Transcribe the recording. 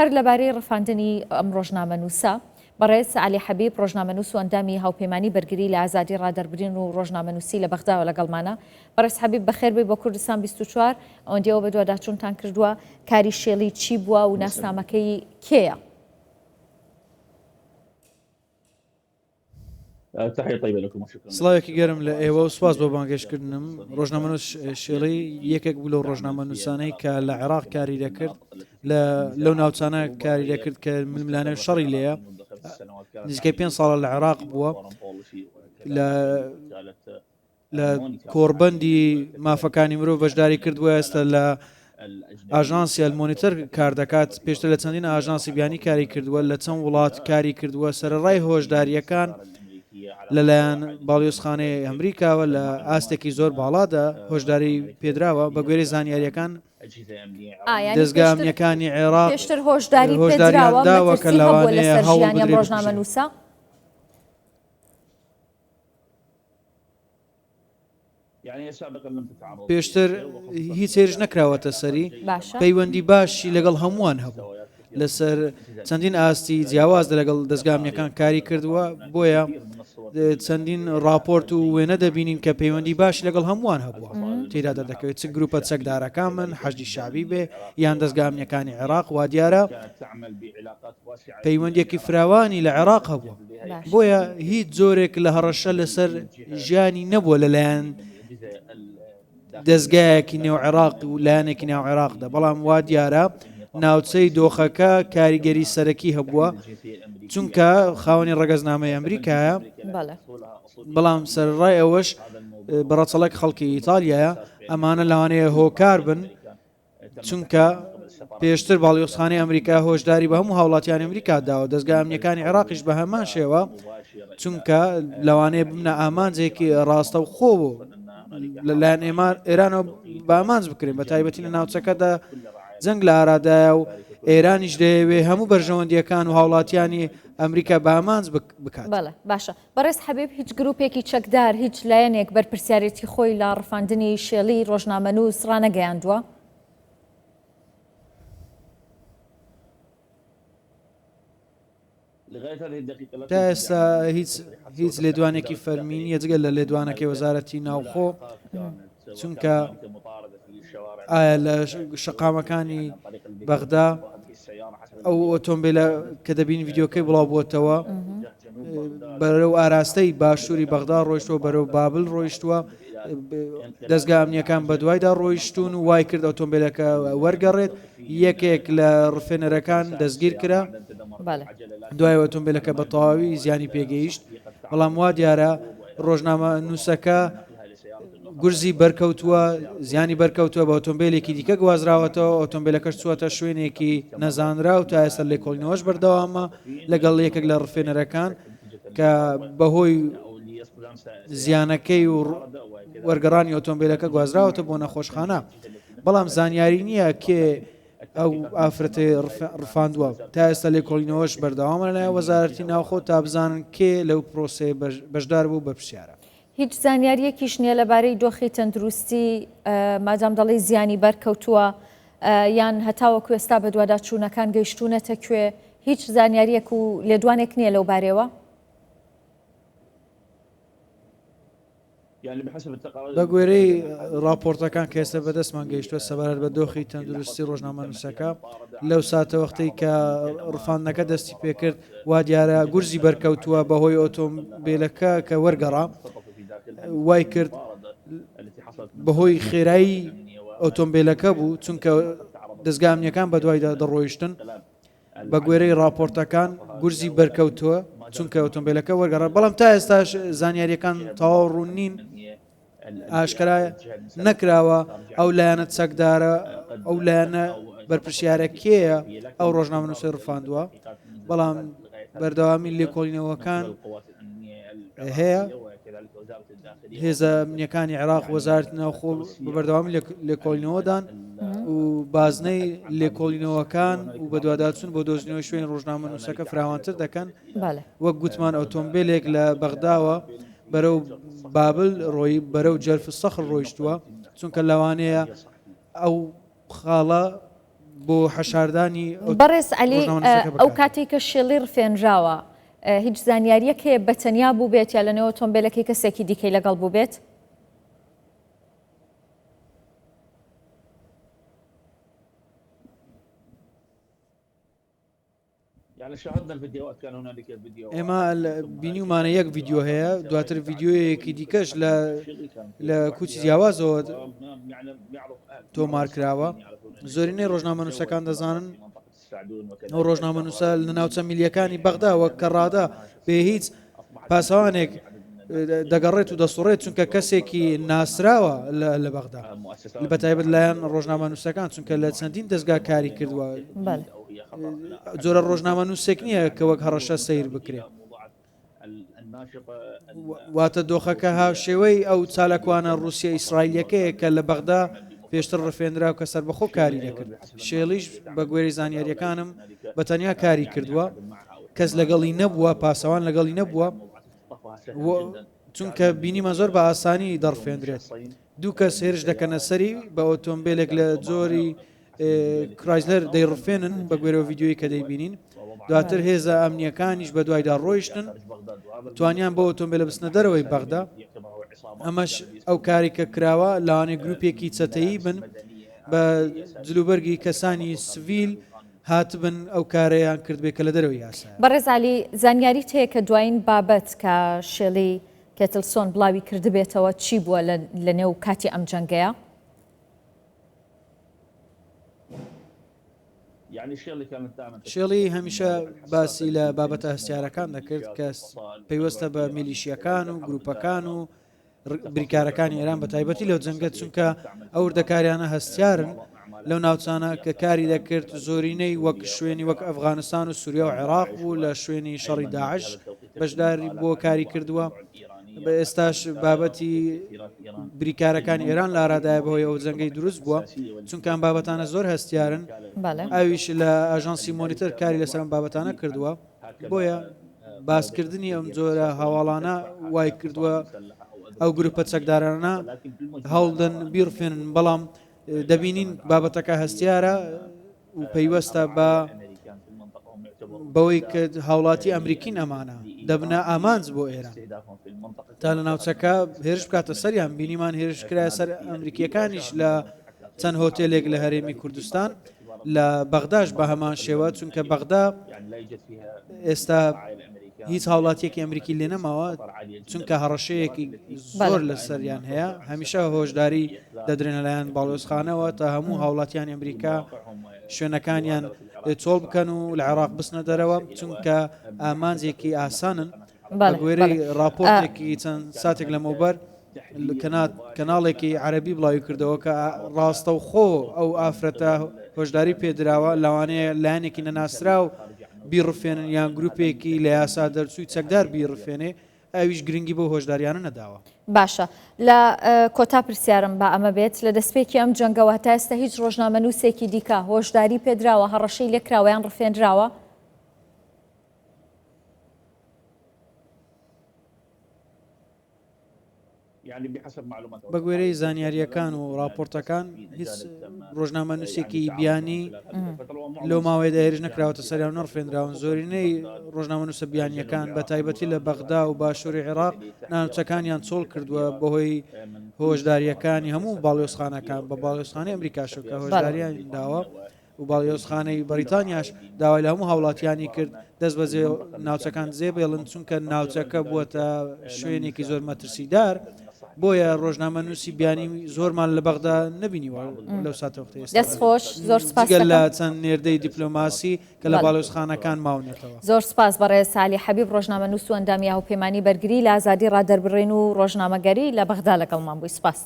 هەر لەبارەی ڕفاندنی ئەم ڕۆژنامەنووسە، بەڕێز عەلی حەبیب، ڕۆژنامەنووس و ئەندامی هاوپەیمانی بەرگری لە ئازادی ڕادەربرین و ڕۆژنامەنووسی لە بەغداوە لەگەڵمانە. بەڕێز حەبیب بەخێر بێی بۆ کوردستان 24. ئەوەندی ئەوە بەدواداچوونتان کردووە، کاری شێڵی چی بووە و ناسنامەکەی کێیە؟ سڵاوێکی گەرم لە ئێوە و سوپاس بۆ بانگهێشتکردنم. ڕۆژنامەنووس شێڵی یەکێک بوو لەو ڕۆژنامەنووسانەی کە لە عێراق کاری دەکرد، لە لەو ناوچانە کاری دەکرد کە ململانێ و شەڕی لێیە. نزیکەی پێنج ساڵە لە عێراق بووە. لە لە کۆڕبەندی مافەکانی مرۆڤ بەشداری کردووە، ئێستا لە ئاژانسی ئەلمۆنیتەر کار دەکات، پێشتر لە چەندین ئاژانسی بیانی کاری کردووە، لە چەند وڵات کاری کردووە، سەرەڕای هۆشدارییەکان لەلایەن باڵیۆزخانەی ئەمریکاوە لە ئاستێکی زۆر باڵادا هۆشداری پێدراوە، بەگوێرەی زانیارییەکان دەزگا ئەمنییەکانی عێراق پێشتر هۆشداری هۆشداریان پێدراوە، داوە کە مەترسی هەبووە لەوانەیە لەسەر هەوڵ ژیانی ئەم بدرێت بکوژرێت. ڕۆژنامەنووسە. پێشتر هیچ هێرش نەکراوەتە سەری، باشە. پەیوەندی باشی لەگەڵ هەمووان هەبوو، لەسەر چەندین ئاستی جیاواز لەگەڵ دەزگا ئەمنیەکان کاری کردووە، بۆیە چەندین ڕاپۆرت و وێنە دەبینین کە پەیوەندی باشی لەگەڵ هەمووان هەبووە، تێیدا دەردەکەوێت چ گروپە چەکدارەکان بن، حەشدی شەعبی بێ یان دەزگا ئەمنیەکانی عێراق، وادیارە پەیوەندیەکی فراوانی لە عێراق هەبووە. بۆیە هیچ جۆرێک لە هەڕەشە لەسەر ژیانی نەبووە لەلایەن دەزگایەکی نێو عێراق و لایەنێکی ناو عێراقدا، بەڵام وا دیارە ناوچەی دۆخەکە کاریگەری سەرەکی هەبووە، چونکە خاوەنی ڕەگەزنامەی ئەمریکایە، بەڵام سەرەڕای ئەوەش بە ڕەچەڵەک خەڵکی ئیتالیایە، ئەمانە لەوانەیە هۆکار بن چونکە پێشتر باڵیۆزخانەی ئەمریکا هۆشداری بە هەموو هاوڵاتیانی ئەمریکا داوە، دەزگا ئەمنیەکانی عێراقیش بە هەمان شێوە، چونکە لەوانەیە ببنە ئامانجێکی ڕاستەوخۆ بۆ لەلایەن ئێرانەوە بە ئامانج بکرێن، بە تایبەتی لە ناوچەکەدا جەنگ لە ئارادایە و ئێرانیش دەیەوێ هەموو بەرژەوەندیەکان و هاوڵاتیانی ئەمریکا بە ئامانج بکات. بەڵێ باشە بەڕێز حەبیب هیچ گروپێکی چەکدار، هیچ لایەنێک بەرپرسیارێتی خۆی لە ڕفاندنی شێڵی ڕۆژنامەنووس ڕانەگەیاندووە؟ تا ئێستا هیچ هیچ لێدوانێکی فەرمی نییە جگە لە لێدوانەکەی وەزارەتی ناوخۆ، چونکە ئایا لە شەقامەکانی بەغدا ئەو ئۆتۆمبیلە کە دەبین ڤیددیوکەی بڵاو بووەتەوە بەرەو ئاراستەی باشووری بەغدا ڕۆیشتووە بەرەو بابل ڕۆیشتووە دەستگا ئەمنیەکان بەدوایدا ڕۆیشتون و وای کرد ئۆتۆمبیلەکە وەرگەڕێت یەکێک لە ڕفێنەرەکان دەستگیر کرا دوای ئۆتۆمبیلەکە بە تەواوی زیانی پێگەیشت بەڵام وا دیارە ڕۆژنامە نووسەکە گورزی بەرکەوتووە، زیانی بەرکەوتووە، بە ئۆتۆمبێلێکی دیکە گوازراوەتەوە، ئۆتۆمبێلەکەش چووەتە شوێنێکی نەزانراو، تا ئێستا لێکۆڵینەوەش بەردەوامە لەگەڵ یەکێک لە ڕفێنەرەکان کە بەهۆی زیانەکەی و وەرگەڕانی ئۆتۆمبێلەکە گوازراوەتە بۆ نەخۆشخانە، بەڵام زانیاری نییە کێ ئەو ئافرەتەی ڕفاندووە، تا ئێستا لێکۆڵینەوەش بەردەوامە لەلایەن وەزارەتی ناوخۆ تا بزانن کێ لەو پرۆسەیە بەشدار بوو بەرپرسیارە. هیچ زانیارییەکیش نییە لەبارەی دۆخی تەندروستی مادام دەڵێی زیانی بەرکەوتووە یان هەتاوەکو ئێستا بەدواداچوونەکان گەیشتوونەتە کوێ هیچ زانیارییەک و لێدوانێک نییە لەو بارەیەوە؟ بەگوێرەی ڕاپۆرتەکان کە ئێستا بەدەستمان گەیشتووە سەبارەت بە دۆخی تەندروستی ڕۆژنامەنووسەکە لەو ساتەوەختەی کە ڕفاندنەکە دەستی پێکرد وا دیارە گورزی بەرکەوتووە بەهۆی ئۆتۆمبیلەکە کە وەرگەڕا وای کرد بەهۆی خێرایی ئۆتۆمبیلەکە بوو چونکە دەزگا ئەمنیەکان بەدوایدا دەڕۆیشتن بە گوێرەی راپۆرتەکان گورزی بەرکەوتووە چونکە ئۆتۆمبیلەکە وەرگەڕا بەڵام تا ئێستاش زانیاریەکان تەواو ڕوون نین ئاشکرا نەکراوە ئەو لایەنە چەکدارە ئەو لایەنە بەرپرسیارە کێیە ئەو ڕۆژنامەنووسەی ڕفاندووە بەڵام بەردەوامی لێکۆڵینەوەکان هەیە هێزە ئەمنیەکانی عێراق وەزارەتی ناوخۆ بە بەردەوامی لێکۆڵینەوەدان و بازنەی لێکۆڵینەوەکان و بەدواداچوون بۆ دۆزینەوەی شوێنی ڕۆژنامەنووسەکە فراوانتر دەکەن وەک گوتمان ئۆتۆمبیلێک لە بەغداوە بەرەو بابل ڕۆی بەرەو جەرف سەخر ڕۆیشتووە چونکە لەوانەیە ئەو خاڵە. بۆ حەشاردانی بەڕێز عەلی ڕۆژنامەنووسەکە ئەو بەکاربێت. کاتەی کە شێڵی ڕفێنراوە هیچ زانیارییەک هەیە بە تەنیا بووبێت یا لەنێو ئۆتۆمبێلەکەی کەسێکی دیکەی لەگەڵ بووبێت؟ ئێمە بینیومانە یەک ڤیدیۆ هەیە دواتر ڤیدیۆیەکی دیکەش لە لە کوچی جیاوازەوە تۆمار کراوە زۆرینەی ڕۆژنامەنووسەکان دەزانن ئەو ڕۆژنامەنووسە لە ناوچە میلیەکانی بەغدا وەک کەڕادە بێ هیچ پاسەوانێک دەگەڕێت و دەسوڕێت چونکە کەسێکی ناسراوە لە بەغدا بە تایبەت لایەن ڕۆژنامەنووسەکان چونکە لە چەندین دەستگا کاری کردووە جۆرە ڕۆژنامەنووسێک نییە کە وەک هەڕەشە سەیر بکرێت. واتە دۆخەکە هاوشێوەی ئەو چالاکوانە ڕووسیە ئیسرائیلیەکەیە کە لە بەغدا پێشتر ڕفێنرا و کە سەربەخۆ کاری دەکرد. شێڵیش بە گوێرەی زانیارییەکانم بە تەنیا کاری کردووە، کەس لەگەڵی نەبووە، پاسەوان لەگەڵی نەبووە و چونکە بینیمان زۆر بە ئاسانی دەڕفێندرێت. دوو کەس هێرش دەکەنە سەری بە ئۆتۆمبیلێک لە جۆری کرایزلەر دەیڕفێنن بە گوێرەوە ڤیدیۆیی کە دەیبینین دواتر هێزە ئەمنیەکانیش بە دوایدا ڕۆیشتن توانیان بۆ ئۆتۆمبیلە بچنە دەرەوەی بەغدا ئەمەش ئەو کاری کە کراوە لەوانەیە گروپێکی چەتەیی بن بە جلوبەرگی کەسانی سڤیل هاتبن ئەو کارەیان کردبێ کە لە دەرەوەی یاسایە. بەڕێز عەلی زانیاریت هەیە کە دوایین بابەت کە شێلی کێتلسۆن بڵاوی کردبێتەوە چی بووە لە نێو کاتی ئەم جەنگەیە؟ شێڵی هەمیشە باسی لە بابەتە هەستیارەکان دەکرد کە پەیوەستە بە میلیشیەکان و گروپەکان و بریکارەکانی ئێران بە تایبەتی لەو جەنگە چونکە ئەو وردەکاریانە هەستیارن لەو ناوچانە کە کاری دەکرد زۆرینەی وەک شوێنی وەک ئەفغانستان و سووریا و عێراق بوو لە شوێنی شەڕی داعش بەشداری بۆ کاری کردووە بە ئێستاش بابەتی بریکارەکانی ئێران لارادایە بەهۆی ئەو جەنگەی دروست بووە چونکە ئەم بابەتانە زۆر هەستیارن ئەویش لە ئاژانسی مۆنیتەر کاری لەسەر ئەم بابەتانە کردووە بۆیە باسکردنی ئەم جۆرە هەواڵانە وای کردووە ئەو گروپە چەکدارانە هەوڵدەن بیڕفێنن بەڵام دەبینین بابەتەکە هەستیارە و پەیوەستە بە بەوەی کە هاوڵاتی ئەمریکین ئەمانە دەبنە ئامانج بۆ ئێران تا لە ناوچەکە هێرش بکاتە سەریان بینیمان هێرش کرایە سەر ئەمریکیەکانیش لە چەند هۆتێلێک لە هەرێمی کوردستان لە بەغداش بە هەمان شێوە چونکە بەغدا ئێستا هیچ هاوڵاتیەکی ئەمریکی لێ نەماوە چونکە هەڕەشەیەکی زۆر لەسەریان هەیە هەمیشە هۆشداری دەدرێنە لایەن باڵیۆزخانەوە تا هەموو هاوڵاتیانی ئەمریکا شوێنەکانیان چۆڵ بکەن و لە عێراق بچنە دەرەوە چونکە ئامانجێکی ئاسانن بە گوێرەی ڕاپۆرتێکی چەند ساتێک لەمەوبەر کەناڵێکی عەرەبی بڵاوی کردەوە کە ڕاستەوخۆ ئەو ئافرەتە هۆشداری پێدراوە لەوانەیە لایەنێکی نەناسراو بیڕفێنن یان گروپێکی لە یاسا دەرچووی چەکدار بیڕفێنێ ئەویش گرنگی بەو هۆشداریانە نەداوە. باشە لە کۆتا پرسیارم با ئەمە بێت، لە دەستپێکی ئەم جەنگەوە هەتا ئێستا هیچ ڕۆژنامەنووسێکی دیکە هۆشداری پێدراوە، هەڕەشەی لێکراوە یان ڕفێنراوە؟ بەگوێرەی زانیارییەکان و ڕاپۆرتەکان هیچ ڕۆژنامەنووسێکی بیانی لەو ماوەیەدا هێرش نەکراوەتە سەریان و نەڕفێنراون زۆرینەی ڕۆژنامەنووسە بیانییەکان بە تایبەتی لە بەغدا و باشووری عێراق ناوچەکانیان چۆڵ کردووە بەهۆی هۆشدارییەکانی هەموو باڵیۆزخانەکان بە باڵیۆزخانەی ئەمریکاشەوە کە هۆشداریان داوە. و باڵیۆزخانەی بەریتانیاش داوای لە هەموو هاوڵاتیانی کرد دەستبەجێ ناوچەکان جێبێڵن، چونکە ناوچەکە بووەتە شوێنێکی زۆر مەترسیدار، بۆیە ڕۆژنامەنووسی بیانی زۆرمان لە بەغدا نەبینیوە لەو ساتەوەختەی ئێستا دەست خۆش زۆر سپاس جگە لە چەند نێردەی دیپلۆماسی کە لە باڵیۆزخانەکان ماونەتەوە. زۆر سپاس بەڕێز عەلی حەبیب ڕۆژنامەنووس و ئەندامی هاوپەیمانی بەرگری لە ئازادی ڕادەربڕین و ڕۆژنامەگەری لە بەغدا لەگەڵمان بووی سپاس.